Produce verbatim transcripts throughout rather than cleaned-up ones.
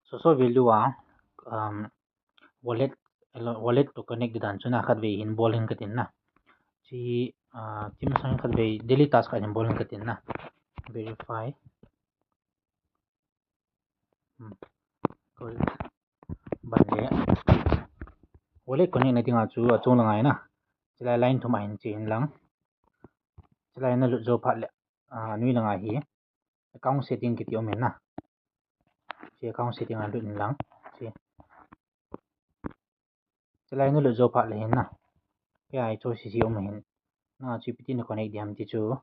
Source of value a, um, wallet, wallet to connect di dan chu na khatvei hin bol in katin na. Chi, uh, chi masang khatvei daily task khat hin bol in katin na. Verify. Hmm. Banle. Wallet connect na dinga chu achung langa na. Chilai line thum a hin che in lang. Chilai na lut jou phat le, ah, nui langa hi account setting kiti um in na. Chi account setting a lut in lang. Chi. Chilai na lut jou phat le hin na. Hiche hi chu sisi um hin. Na chu ipi ti na connect ding ham ti chu.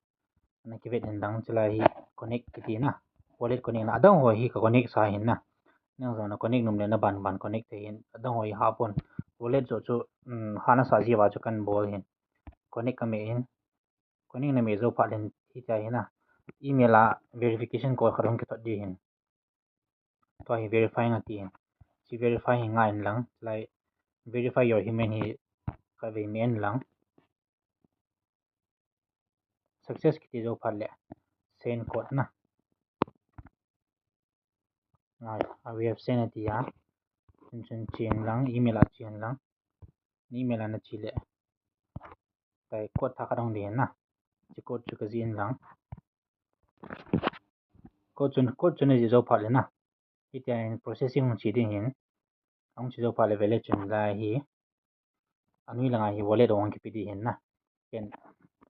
Na kivet in lang chilai hi connect kiti na. Wallet connect na. Adang ho hi ka connect sa hin na. Nang jong na connect nom le na ban ban connect thei hin. Adang ho hi hapon. Wallet jo chu, um, hana sa jiu va chu kan bol hin. Connect ka me in. Connect na me jou phat le hin hitia hin na. Email a verification code khat hung kithot ding hin. Tua hi verify nga ti hin. Chi verify hi nga in lang. Chilai verify your email hi khatvei me in lang. Success kiti jou phat le. Send code na. Ai, a we have sent ati a. Chun chun che in lang, email a che in lang. Ni email a na che le. Tai code thakhat hung ding na. Chi code chu ka jih in lang. Code chun, code chun na jih jou phat le na. Hitia hin processing hung che ding hin. Hung che jou phat le vele chun lai hi. Anui langa hi wallet hung kipe ding hin na. Ken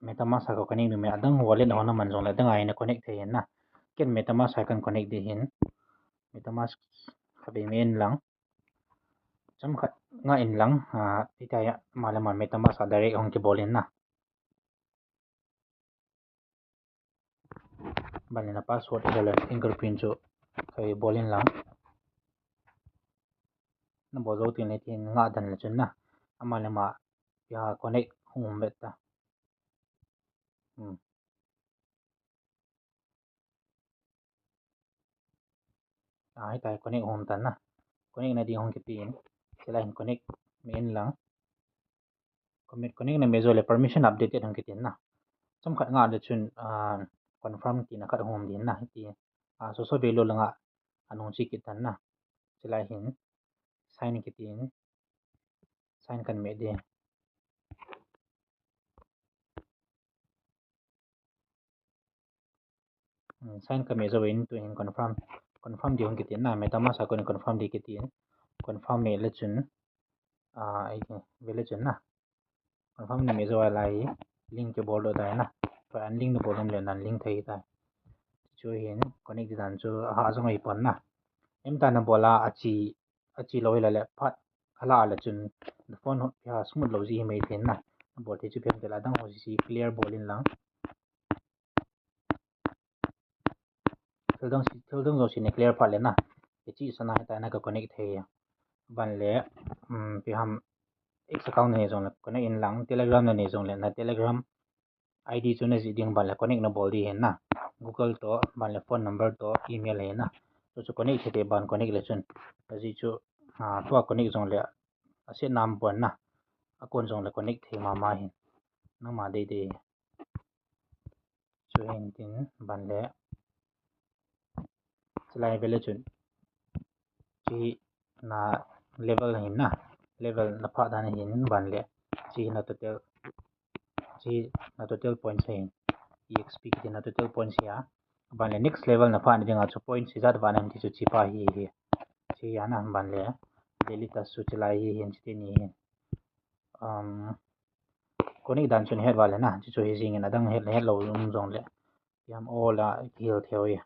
MetaMask a ka connect nom e adang wallet hung na man jong le adang a hin na connect thei hin na. Ken MetaMask a kan connect ding hin. MetaMask khatvei me in lang. Chomkhat nga in lang, ah, hitia hi ama le ama MetaMask a direct hung kibol in na. Banle na password le fingerprint chu khatvei bol in lang. Na bol jou teng le tin nga dan le chun na. Ama le ama hitia connect hung um bet ta. Hmm. Ah, hitia connect hung um tan na. Connect na ding hung kipe in. Chilai hin connect me in lang. Connect, connect na me jou le permission updated hung kitin na. Chomkhat nga le chun, ah, confirm tina khat hung um ding na. Hiti, ah, source of value langa anung che kit tan na. Chilai hin sign kitin. Sign kan me ding. Hmm, sign ka me jou in tu hin confirm. Confirm ding hung kitin na. MetaMask a kon confirm ding kitin. Confirm me le chun. Ah, ai, ve le chun na. Confirm na me jou a lai link kibol doh tai na. Tua unlink na bol nom le na unlink thei tai. Chu hin connect ding dan chu aha jong ahi pon na. Em ta na bol a ache, ache lou hi la le phat khala le chun phone ho hitia smooth lou ji hi mai thei na. Na bol thei chu phem te la dang ho si clear bol in lang. Thil dang si, thil dang jong si na clear phat le na. Hiche sana hitia na ka connect thei. Banle, um, ipi ham X account na nei jong le connect in lang, Telegram na nei jong le na Telegram I D chu na jih ding banle connect na bol ding hin na. Google to, banle phone number to, email hin na. Chu chu connect thei te ban connect le chun. Ajeh chu, ah, tua connect jong le, aset nam pon na. Akon jong le connect thei mama hin. Nangma dei dei. Chu hin tin banle. Chilai ve le chun. Chi na level hin na. Level na pha dan hin banle. Chi na total. Chi na total points hin. E X P kiti na total points hi a. Banle next level na pha na dinga chu points ijat vang ham ti chu chi pa hi hi. Chi a na banle. Daily task chu chilai hi hin chi te ni hin. Um, connect dan chun het vale na, chu chu hi jing in adang het, het lou um jong le. Ipi ham all a kihil thei u hi.